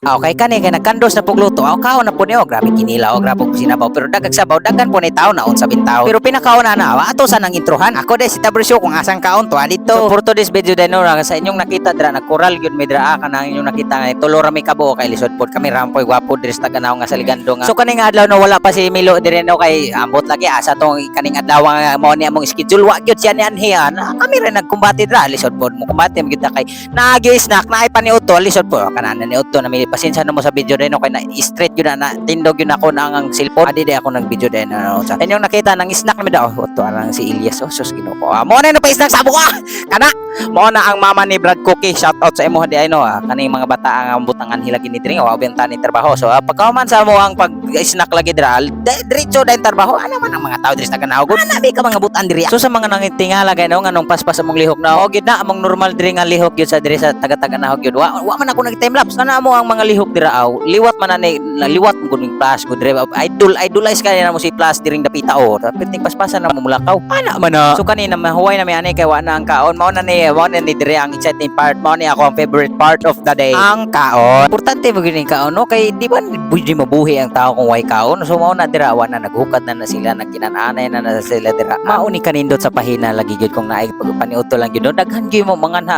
Ah, okay kani kay nagkandos na pugluto. Aw, kaon na po niyo. Grabe kinila o grabe po sinabaw, pero dagag sabaw, daghan po ni tao na unsa bintaw. Pero pinakauna na ato sa nang introhan. Ako dai si Tabrusyo kung asang kaon to dito. So for today's video din no, sa inyong nakita dira nagkoral gyud mi dira, ah, kanang inyong nakita nga tulo ra mi kabuo kay lisod pod kami rampoy gwapo diri sa taga nga sa Ligando nga. So kaning adlaw no, wala pa si Milo diri no, kay ambot lagi asa tong kaning adlaw nga mao ni among schedule, wa gyud siya ni anhian. Ah, kami rin nagkumbate dira, lisod pod mo kumbate gyud ta kay naagi snack na ay paniudto, lisod po kanan ni udto na may pasensya na mo sa video din no, kay na straight yun na, na tindog yun ako na ang cellphone adi di ako nag video din ano sa inyong nakita nang snack mi daw udto arang si Elias. Oh, sus, Ginoo ko, ah, mo na pa snack sa amo, ah, kana mo na ang mama ni Brad Cookie. Shout out sa imo di ay no, ah, kaning mga bata ang butangan hilagi ni diri wa benta ni trabaho. So ah, pagkauman sa mo ang pag snack lagi dira, diretso dahil trabaho ana man ang mga tao diri sa Taganao gud ana bi ka mga butan diri. So sa mga nangitingala gay no, nganong paspas among lihok na o gid na among normal diri nga lihok gyud sa diri sa taga-taga gyud, wa man ako nag time lapse kana mo ang mga lihok dira aw liwat man na ni liwat mo gud ning plus gud diri, idol idolize kay na mo si plus diring dapita o perting paspasan na mo mulakaw ana man na. So kanina mahuway na mi ani kay wa na ang kaon, mao na ni diri ang exciting part, mao ni ako ang favorite part of the day, ang kaon. Importante mo gyud ning kaon no, kay di ba di mabuhi ang tao kung way kaon? So mao na dira, wa na, naghukad na na sila, nagkinananay na na sila dira. Mao ni kanindot sa pahina lagi gyud kung naay paniudto lang gyud no, daghan gyud mo mga na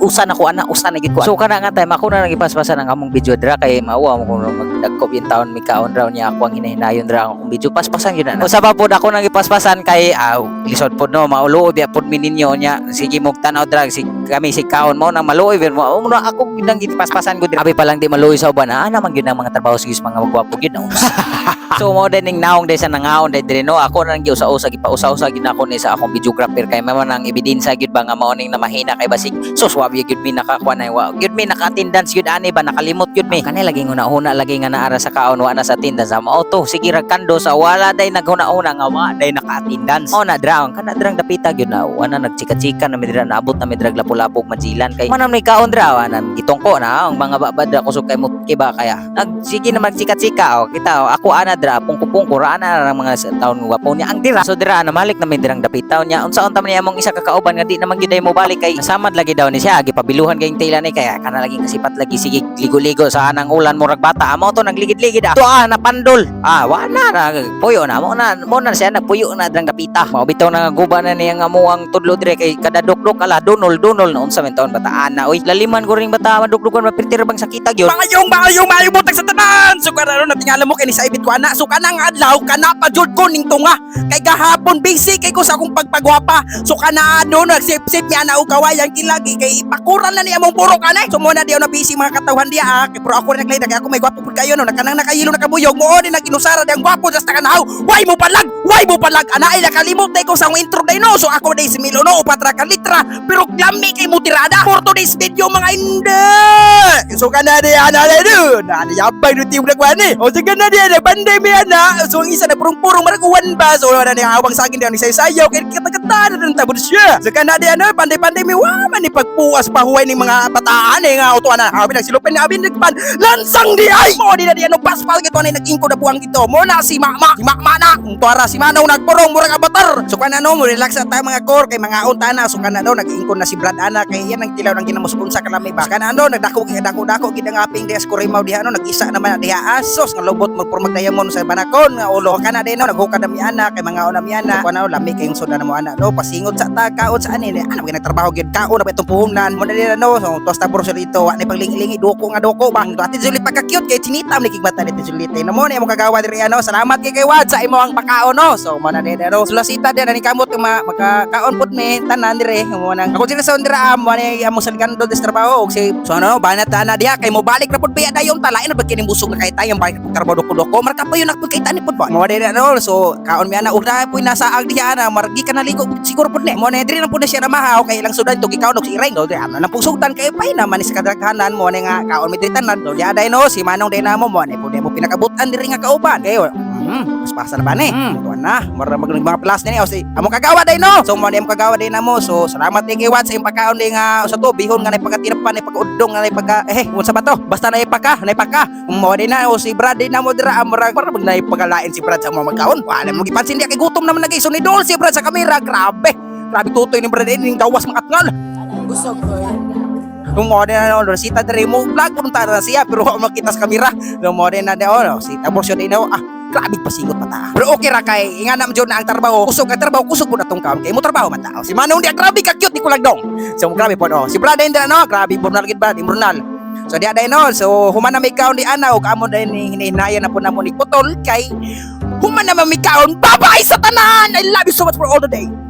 usa na ko ana, usa na gyud ko. So kana nga time ako na nagipaspasan ang among video dira kay mauwa mo kung magdagkob yung taon mi kaon raw niya ako ang hinahinayon dira ang akong video paspasan gyud na. Usa pa pod ako nagipaspasan kay aw lisod pod no, mauluoy biya pod mi ninyo nya sige mo tan-aw dira si kami si kaon mo nang maluoy bir mo mo na ako gyud ang gipaspasan ko dira. Abi pa lang di maluoy sa uban, ah, naman gyud ang mga trabaho sa mga magwapo gyud no. So mo din ning naong day sa nangaon day diri no, ako na nang giusa-usa, gipausa-usa gyud nako ni sa akong videographer kay man ang ebidensya gyud ba nga mao ning namahina kay basig sus wa gyud mi nakakuha na, wa gyud mi naka-attendance gyud ani ba, nakalimot gyud mi. Kani lagi huna-huna lagi nga naara sa kaon, wa na sa attendance mao to sige ra kando sa wala day naghuna-huna nga wa day naka-attendance. Mao na dra ang kana drang dapita gyud na wa na nagchika-chika na mi dira, naabot na mi drag lapu-lapog Magellan kay man may kaon dra, wa na gitungko na ang mga babad dra kusog kay mo kiba kaya nag sige na magchika-chika o kita o ako ana dra pungko-pungko ra ana ang mga sa taon gwapo niya ang dira. So dira na malik na may dirang dapitaw niya unsaon ta man niya among isa ka kauban nga di naman gyud mo balik kay nasamad lagi daw ni siya, gipabiluhan kay tila ni kaya kana lagi kasipat lagi sige ligo-ligo sa anang ulan murag bata amo to nagligid-ligid, ah, to, ah, napandol, ah, wa na na puyo na mo na siya nagpuyo na dirang dapita. Mao bitaw na nga guba na niya nga mo ang tudlo dire kay kada dukduk ala dunol dunol na unsa man taon bataan na oy laliman ko ring bata madukdukan mapirtir bang sakita gyud. Maayong maayong maayong butag sa tanan. So karon natingala mo kay ni sa ibit ko ana. So kanang adlaw kana pa jud ko ning tunga. Kay gahapon busy kay ko sa akong pagpagwapa. So kana ano nagsip-sip niya na og kawayan kilagi kay ipakuran na niya among purok ana. So mo na diya na busy mga katawhan diya, ah. Kay pero ako rin naglaydag kay ako may gwapo pud kayo no. Nakanang nakayilo nakabuyog mo ni naginusara diyang gwapo sa kanhaw. Way mo palag, way mo palag ana ay nakalimot day ko sa akong intro day no. So ako day si Milo no, upat ra ka litra pero klami kay mo tirada. For today's video mga indi. So kana di ana di do. Na di yabay no tiyong nagwan eh. O sige na di na banday mi ana. So ang isa na purong-purong maraguan ba. So wala na awang sa akin di ni sayo kay kita-kita na tabod siya. So kana di ano panday-panday mi wa man ni pagpuas pahuway ni mga bataan eh nga auto ana. Abi nagsilupin na abi nagpan lansang di ay. Mo di na di ano paspal gito na nag-ingko na buwang gito. Mo na si mama, si mama na. Kung tuara si Manaw nagpurong murag avatar. So kana no mo relax sa tayo mga kor kay mga unta na. So kana no nag-ingko na si Brad ana kay yan ang tilaw ng ginamuskon sa kalami ba. Kana ano nagdako kay dako dako gid ang aping dias kurimaw diha no, nag-isa naman na diha asos nga lobot magpurmag diamond sa banakon nga ulo. Kana din no naghukad na mi ana kay mga una mi ana. So kana no lami kayong sudan mo ana no pasingot sa ta kaon sa ani ana mga nagtrabaho gid kaon na ba itong puhunan mo na din no. So tosta bro dito wa ni paglingi-lingi duko nga duko bang ati Julie pagka cute kay chinita ni kigmata ni Julie no mo ni mo kagawa diri ano. Salamat kay kay Wad sa imo ang pakaon no. So mo na din ano sulasita din ani kamot nga makakaon pud mi tanan dire mo nang ako diri sa undira mo ni amo sa ligando des trabaho og si so ano banat ana diha kay mo balik na pud biya dayon talain na kini busog na kay tayong balik pud trabaho doko-doko marka pa yun pud kay tani pud ba mo din ano. So kaon mi ana og na pud nasa ag diha ana margi ka naligo siguro pud ni mo na diri na pud na siya namahaw kay ilang sudan to gikaon og si Ireng do di ano na pud sugdan kay pay naman is kadaghanan mo ni nga kaon mi diri tanan do diha day no si Manong day namo mo ni pud mo pinakabutan diri nga kauban kay paspasa na ba ni? Tuwan na, mara mag mga plus ni o si amo kagawa day no. So mo ni amo kagawa day namo. So salamat ni kay Wat sa imong pagkaon day nga sa to bihon nga nay pagkatirapan nay pagkaudong nga nay pagka eh unsa ba to? Basta nay pagka, nay pagka. Mo di na o si Brad day namo dira murag para mag nay pagkalain si Brad sa mga magkaon. Wala mo gipansin diya kay gutom naman nagay. So ni dol si Brad sa kamera, grabe. Grabe tutoy ni Brad ning gawas mga atngal. Busog ko. Mo na no, Rosita diri mo vlog po ta na siya pero wa makita sa kamera. No mo na oh, si Taborsyo din ah. Grabe pasingot mata. Pero okay ra kay ingana man jud na ang trabaho. Kusog ang trabaho, kusog po na tong kaon kay mo trabaho man ta. Si Manong di grabe ka cute ni kulagdong. So grabe po no. Si brother din no, grabe burnal gid ba, imurnal. So di aday no, so human na may kaon di ana og amo day ni hinahinayan na po namo ni putol kay human na may kaon. Bye-bye sa tanan. I love you so much for all the day.